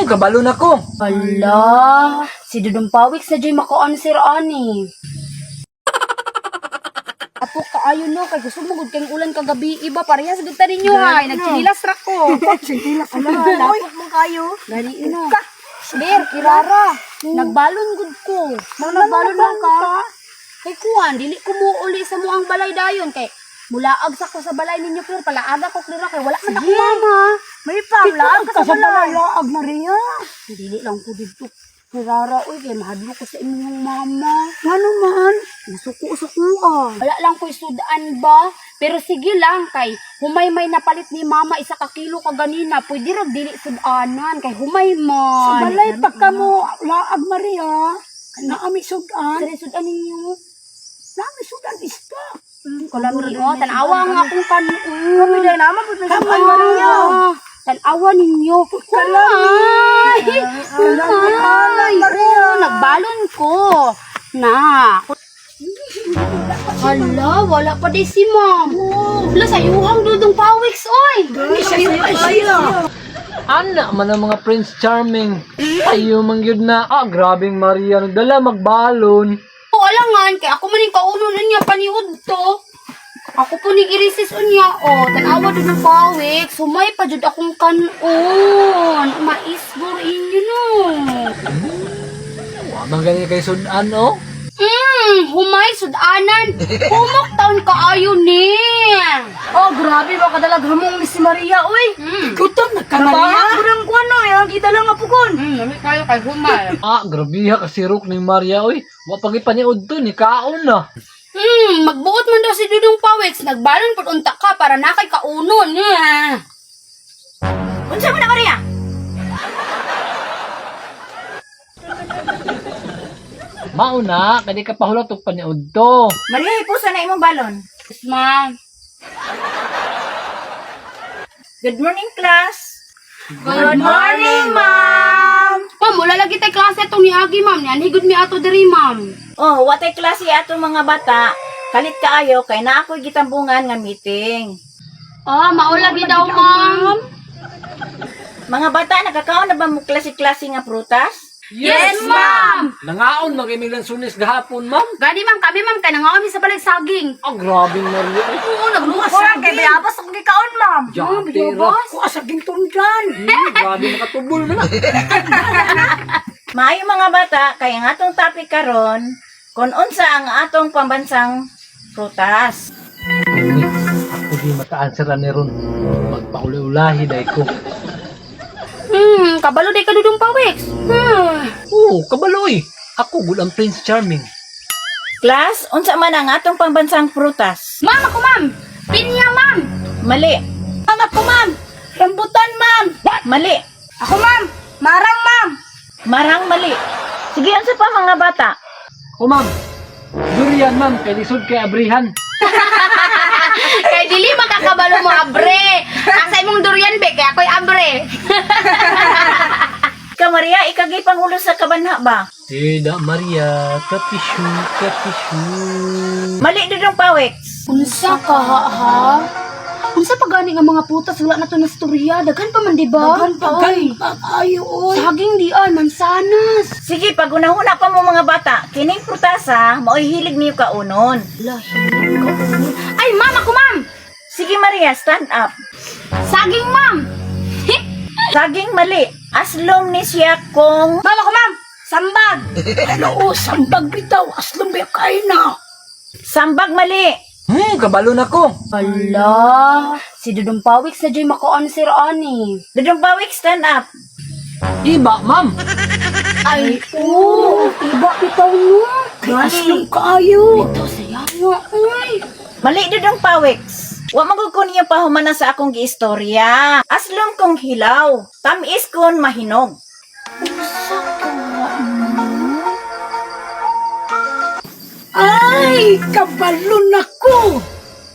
Kabalo na ko. Ala, si Dudong Pawiks na dyan maka-answer ani. Apo kaayo no, kay gusto mo gud kayong ulan kagabi iba parehas gud ta ninyo ay nagchinilas ra ko. Chinilas Ala, lapot mo kayo. Gani no. Ber, kirara. Nagbalon gud ko. Nang nagbalon lang ka. Kay kuan, dili ko mo uli sa muang balay dayon kay mulaag sa ko sa balay ninyo pero palaaga ko klaro kay wala man ako mama. May pamlaag ka sa balay. Laag, Maria. Dili lang ko didto. Kirara oy kay mahadlok ko sa inyong mama. Ngano man? Nasuko-suko ah. Wala lang ko'y sudan ba? Pero sige lang kay humay may napalit ni mama isa ka kilo kaganina. Pwede ra dili sudanan kay humay man. Sa balay pagka mo laag, Maria. Naami sudan. Sa sudan ninyo. Naami sudan isda. Kalami oh, tanawa nga akong kanon. Kami na naman pud may sudan, Maria. Tanawa ninyo. Kalami. Kalami, Humay. Maria. Oo, nagbalon ko. Na. Hala, wala pa di si ma'am. Hala, sayuhang Dudong Pawiks, oy. Siya. Ana man ang mga Prince Charming. Ayo man gyud na. Ah, grabing Maria nagdala magbalon. O, alangan, kay ako man yung kauno na niya, paniud to. Ako po ni Irisis unya, o, tanawa doon ng pawik, sumay pa jud akong kanon. Maisbor inyo no. Wa man gani kay sudan oh. Humay, sudanan. Pumok taon kaayo ni. Oh, grabe ba kadalag hamong ni si Maria, uy. Gutom na ka, Maria. Kurang kuan no, yang kita lang apukon. Nami kayo kay humay. Ah, grabe ha kasirok ni Maria oy. Wa pa gipaniud to ni kaon na. Magbuot man daw si Dudong Pawiks, nagbalon pud unta ka para na kay kaunon. Eh. Unsa man na Maria? Mauna kadi ka pahulat og paniud to. Maria, ipusa na imong balon. Yes, ma'am. Good morning, class. Good morning, ma'am. Ma'am, wala lagi tay klase itong niagi, ma'am. Nianhigod mi ato diri, ma'am. Oh, watay klase atong mga bata. Kalit kaayo kay naa ako'y gitambungan nga meeting. Ah, maulagi daw, ma'am. Mga bata, nakakaon na ba mo klase-klase nga prutas? Yes, ma'am. Nangaon man kay milang sunis gahapon, ma'am. Gani, ma'am, kami, ma'am, kay nangaon mi sa balay saging. Ah, grabing Maria oy. Oo, nagluwa. kay bayabas akong gikaon, ma'am. Jatira. Kuha sa gintundan. Grabe makatubol man na. Maayo mga bata, kay ang atong topic karon kung unsa ang atong pambansang prutas. Ako di maka-answer ani ron. Magpauli-ulahi dai ko. Kabalo day ka Dudong Pawiks. Oo, kabaloy. Ako gud ang Prince Charming. Class, unsa man ang atong pambansang prutas? Ma'am, ako, ma'am. Pinya, ma'am. Mali. Ma'am, ako, ma'am. Rambutan, ma'am. Mali. Ako, ma'am. Marang, ma'am. Marang mali. Sige, unsa pa mga bata? O ma'am, durian ma'am, kay lisod kay abrihan. Kay dili makakabalo mo abre. Asa imong durian be kay ako'y abre. Ka Maria, ikagay pangulo sa kabanha ba? Sida Maria, kapisyu, kapisyu. Mali Dudong Pawiks. Unsa ka ha ha? Unsa pa gani nga mga putas wala na to na storya? Daghan pa man di ba? Daghan pa, oy. Kayo, oy. Saging di ay mansanas. Sige, pagunahuna pa mo mga bata, kining prutasa, mao'y hilig niyo kaunon. Lahi ka. Ay, ma'am, ako ma'am. Sige Maria, stand up. Saging ma'am. Saging mali. Aslom ni siya kung Ma'am, ako ma'am. Sambag. Hello, sambag bitaw. Aslong ba kayo na? sambag mali. Kabalo na ko. Ala, si Dudong Pawiks na dyan maka-answer ani. Dudong Pawiks, stand up. Iba, ma'am. Ay, oo, iba bitaw no. Kay aslong kaayo. Bitaw saya nga, uy. Mali Dudong Pawiks. Wa man gud ko niyo pahumana sa akong giistorya. Aslom kong hilaw, tamis kon mahinog. Unsa ka no? Ay, kabalo na ko.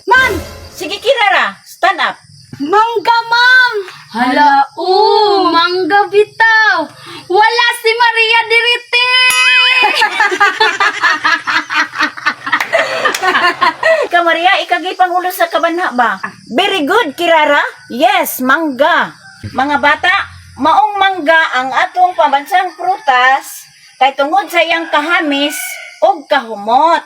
Ma'am, Sige Kirara, stand up. mangga ma'am. Hala, oo, mangga bitaw. Wala si Maria dirite. Ka Maria, ikagay pangulo sa kabanha ba? Very good, Kirara. Yes, mangga. Mga bata, Maong mangga ang atong pambansang prutas kay tungod sa iyang kahamis ug kahumot.